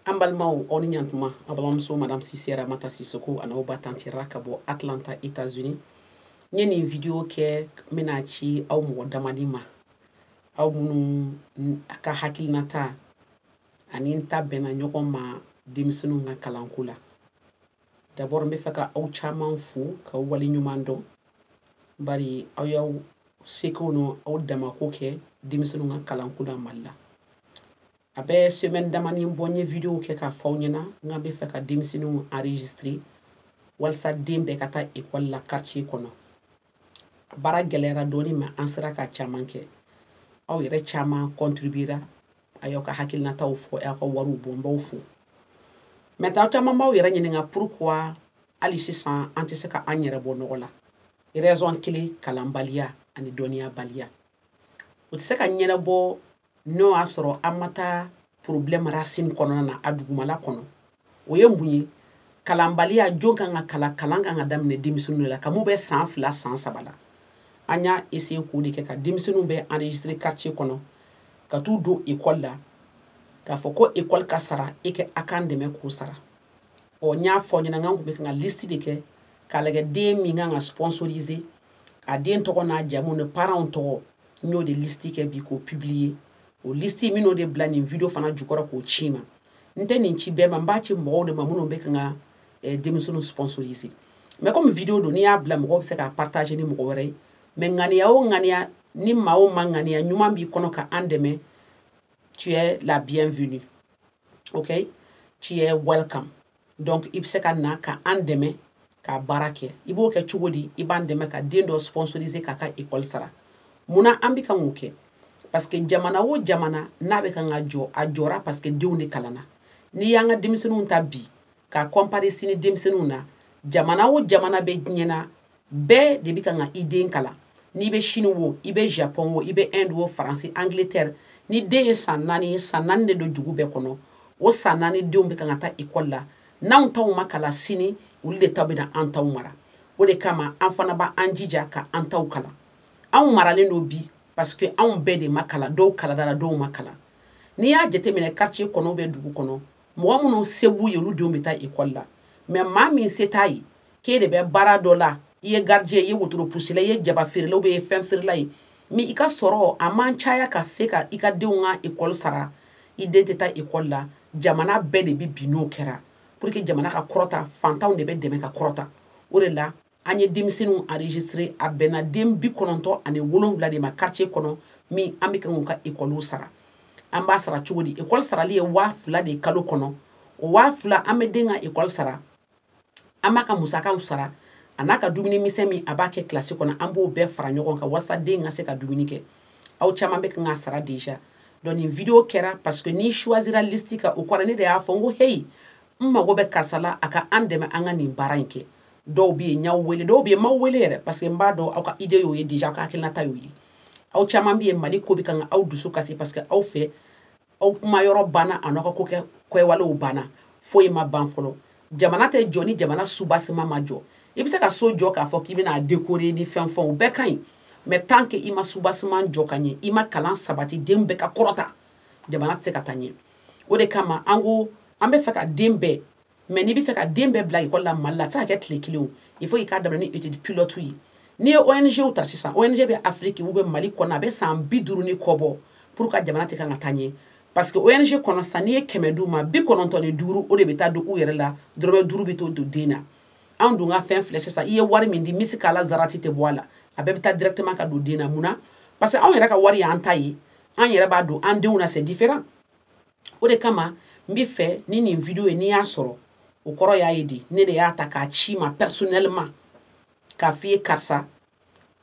An balimaw, aw ni ɲantuma. A balimamuso Madame Sise Ramata Sisoko a n'aw ba tantira ka bɔ Atlanta, États-Unis. N ye nin vidéo kɛ, n bɛna ci aw mɔgɔ damani ma, aw minnu ka hakilinata ani n ta bɛnna ɲɔgɔn ma denmisɛnninw ka kalanko la. D'abord, n bɛ fɛ ka aw caman fo k'aw waleɲuman dɔn, bari aw y'aw sekow n'aw aw damako kɛ denmisɛnninw ka kalanko la Mali la. A bɛ semaine damani bɔ, n ye vidéo kɛ k'a fɔ aw ɲɛna n k'an bɛ fɛ ka denmisɛnninw enregistrer walasa den bɛɛ ka taa école la quartier kɔnɔ. Baara gɛlɛyara dɔɔni, mais an sera ka caman kɛ. Aw yɛrɛ caman contribuera, a y'aw ka hakilinataw fɔ, a y'aw ka wariw bɔ, n b'aw fo. Maintenant, aw caman b'aw yɛrɛ ɲininka pourquoi hali sisan an tɛ se ka an yɛrɛ bɔ nɔgɔ la. Raison kelen, kalanbaliya ani dɔnniyabaliya. O tɛ se ka ɲɛnabɔ n'o y'a sɔrɔ an ma taa problème racine kɔnɔna na, a dugumala kɔnɔ. O ye mun ye? Kalanbaliya. Jɔn kan ka kalan? Kalan kan ka daminɛ denmisɛnninw de la, ka mun bɛ san 2, san 3 la. An y'a essayer k'o de kɛ, ka denmisɛnninw bɛ enregistrer quartier kɔnɔ, ka t'u don école la, k'a fɔ ko école ka sara e kɛ, a k'an dɛmɛ k'o sara. Ɔ, n y'a fɔ ɲɛna n k'an tun bɛ kan ka liste de kɛ k'a lajɛ den min kan ka sponsoriser, a den tɔgɔ n'a jamu ni parents tɔgɔ. N y'o de liste kɛ bi k'o publier. O liste min n'o de bila nin vidéo fana jukɔrɔ k'o ci ma. N tɛ nin ci bɛɛ ma, n b'a ci mɔgɔw de ma minnu bɛ kan ka denmisɛnninw sponsoriser. Mais comme vidéo don, n'i y'a bila, mɔgɔw bɛ se k'a partager ni mɔgɔ wɛrɛ ye. Mais ŋaniya o ŋaniya, ni maa o maa ŋaniya ɲuman b'i kɔnɔ ka an dɛmɛ, tu es la bienvenue, ok, tu es welcome. Donc i bɛ se ka na ka an dɛmɛ ka baara kɛ. I b'o kɛ cogo di? I b'an dɛmɛ ka den dɔ sponsoriser k'a ka école sara. Munna an bɛ kan k'o kɛ? Parce que jamana o jamana n'a bɛ kan ka jɔ, a jɔra parce que denw de kalanna. N'i y'an ka denmisɛnninw ta bi k'a comparer sini denmisɛnninw na, jamana o jamana bɛ diɲɛ na, bɛɛ de bɛ kan ka i den kalan. N'i bɛ Chine wo, i bɛ Japon wo, i bɛ Inde wo, Faransi, Angleterre, ni den ye san 4 ye, san 4 de don dugu bɛɛ kɔnɔ. O san 4 denw bɛ kan ka taa école la. N'anw taw ma kalan sini, olu de ta bɛ na an taw mara. O de kama an fana b'an jija ka an taw kalan. Anw maralen don bi parce que anw bɛɛ de ma kalan. Dɔw kalanna, dɔw ma kalan. N'i y'a jateminɛ quartier kɔnɔ ou bien dugu kɔnɔ, mɔgɔ minnu se b'u ye, olu denw bɛ taa école la. Mais maa min se t'a ye, k'e de bɛ baara dɔ la, i ye gardien, i ye wotoro pusila, i ye jaba feerela ou bien i ye fɛn feerela ye, mais i ka sɔrɔ a man caya ka se ka i ka denw ka école sara, i den tɛ taa école la. Jamana bɛɛ de bɛ bin n'o kɛra. Pour que jamana ka kɔrɔta, fantanw de bɛ dɛmɛ ka kɔrɔta. O de la an ye denmisɛnninw enregistré. A bɛnna den 97 de ma quartier kɔnɔ min an bɛ kan k'u ka école sara. An b'a sara cogo di? École sarali ye 2000 de ye kalo kɔnɔ. O 2000, an bɛ den ka école sara, an b'a ka musakaw sara, a n'a ka dumuni misɛn min a b'a kɛ kilasi kɔnɔ, an b'o bɛɛ fara ɲɔgɔn kan walasa den ka se ka dumuni kɛ. Aw caman bɛ kan k'a sara déjà. Donc nin vidéo kɛra parce que n'i choisira liste kan, o kɔrɔ ne de y'a fɔ n ko hey, n mago bɛ karisa la, a ka an dɛmɛ an ka nin baara in kɛ. Dɔw bɛ yen, n y'aw wele, dɔw bɛ yen, n m'aw wele yɛrɛ, parce que n b'a dɔn aw ka idée y'o ye déjà, aw ka hakilinata y'o ye. Aw caman bɛ yen, Mali ko bɛ kan ka aw dusu kasi, parce que aw fɛ, aw kuma yɔrɔ banna, a n'aw ka ko kɛ kɛwalew banna. Foyi ma ban fɔlɔ. Jamana tɛ jɔ ni jamana soubassement ma jɔ. I bɛ se ka so jɔ k'a fɔ k'i bɛna décorer ni fɛn fɛn, o bɛɛ ka ɲi, mais tant que i ma soubassement jɔ ka ɲɛ, i ma kalan sabati, den bɛɛ ka kɔrɔta, jamana tɛ se ka taa ɲɛ. O de kama an ko an bɛ fɛ ka den bɛɛ. Mais n'i bɛ fɛ ka den bɛɛ bila école la Mali la, a tɛ se ka kɛ tile kelen o. Il faut i k'a daminɛ ni étude pilote ye. N'i ye ONG ta sisan, ONG bɛ Afrique ou bɛ Mali kɔnɔ, a bɛ san 50 ni kɔ bɔ pour que jamana tɛ kan ka taa ɲɛ. Parce que ONG kɔnɔ sisan, n'i ye 100 d'u ma, 95, o de bɛ taa don u yɛrɛ la, dɔrɔmɛ 5 bɛ to don den na. Anw dun ka fɛn filɛ sisan, i ye wari min di, misi k'a la zarati tɛ bɔ a la, a bɛɛ bɛ taa directement ka don den na. Mun na? Parce que anw yɛrɛ ka wari y'an ta ye, an yɛrɛ b'a don an denw na, c'est différent. O de kama n bɛ fɛ ni nin vidéo ye, n'i y'a sɔrɔ, o kɔrɔ y'a ye de, ne de y'a ta k'a ci ma personnellement k'a f'i ye: karisa,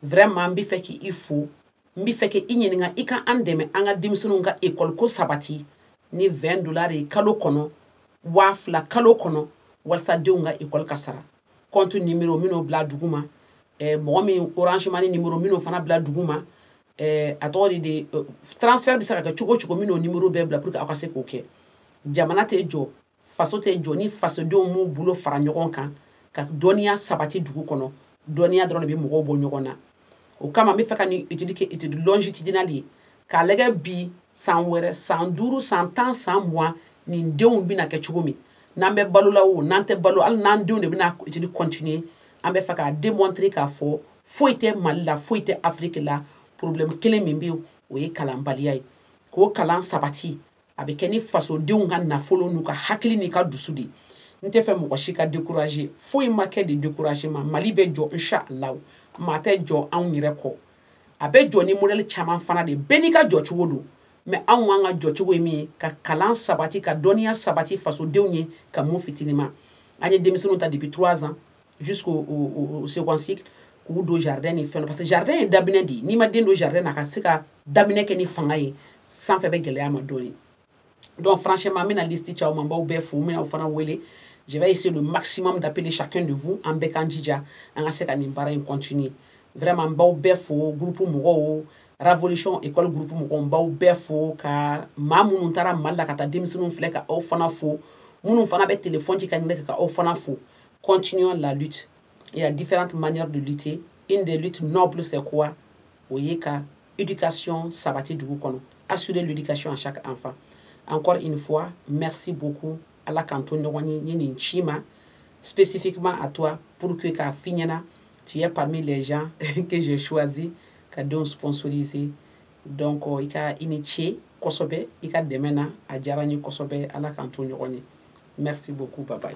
vraiment n bɛ fɛ k'i fo, n bɛ fɛ k'i ɲininka i ka an dɛmɛ an ka denmisɛnninw ka école ko sabati ni 20 dollars ye kalo kɔnɔ, 2000 kalo kɔnɔ, walasa denw ka école ka sara. Compte numéro min'o bila dugu ma, mɔgɔ min Orange Money numéro min'o fana bila dugu ma, a tɔgɔ de transfert bɛ se ka kɛ cogo o cogo, min'o numéro bɛɛ bila pour que aw ka se k'o kɛ. Jamana tɛ jɔ, faso tɛ jɔ ni fasodenw m'u bolo fara ɲɔgɔn kan ka dɔnniya sabati dugu kɔnɔ. Dɔnniya dɔrɔn de bɛ mɔgɔw bɔ ɲɔgɔn na. O kama n bɛ fɛ ka nin étude kɛ étude longitudinale ye, k'a lajɛ bi, san wɛrɛ, san 5, san 10, san 20. Nin denw bɛna kɛ cogo min, n'an bɛ balo la o, n'an tɛ balo, hali n'an denw de bɛna étude continuer, an bɛ fɛ k'a démontrer k'a fɔ foyi tɛ Mali la, foyi tɛ Afrique la. Problème kelen min bɛ yen, o ye kalanbaliya ye. K'o kalan sabati, a bɛ kɛ ni fasodenw ka nafolo n'u ka hakili n'i ka dusu de. N tɛ fɛ mɔgɔ si ka décourager. Foyi ma kɛ de découragement. Mali bɛ jɔ, inshallah. Maa tɛ jɔ anw yɛrɛ kɔ. A bɛ jɔ ni modèle caman fana de, bɛɛ n'i ka jɔcogo don. Mais anw k'an ka jɔcogo ye min ye, ka kalan sabati, ka dɔnniya sabati fasodenw ye. Ka mun fitinin ma, an ye denmisɛnninw ta depuis 3 ans jusqu'au au second cycle, k'u don jardin ni fɛn, parce que jardin ye daminɛ de ye. N'i ma den don jardin na a ka se ka daminɛ kɛ ni fanga ye, sanfɛ bɛ gɛlɛya ma dɔɔnin. Donc franchement, n bɛna liste ci aw ma. N b'aw bɛɛ fo, n bɛna aw fana wele. Je vais essayer le maximum d'appeler chacun de vous. An bɛɛ k'an jija, an ka se ka nin baara in continuer. Vraiment, n b'aw bɛɛ fo. Groupe mɔgɔw, Révolution école groupe mɔgɔw, n b'aw bɛɛ fo. Ka maa minnu taara Mali la ka taa denmisɛnninw filɛ, ka aw fana fo. Minnu fana bɛ téléphone ci ka ɲini, ka aw fana fo. Continuons la lutte. Il y a différentes manières de lutter. Une des luttes nobles, c'est quoi? O ye ka éducation sabati dugu kɔnɔ, assurer l'éducation à chaque enfant. Encore une fois, merci beaucoup. Ala k'an to ɲɔgɔn ye. N ye nin ci ma spécifiquement à toi pour que k'a f'i ɲɛna, tu es parmi les gens que j'ai choisi ka denw sponsoriser. Donc i ka i ni ce kosɛbɛ i ka dɛmɛ na, a diyara n ye kosɛbɛ. Ala k'an to ɲɔgɔn ye. Merci beaucoup, bye bye.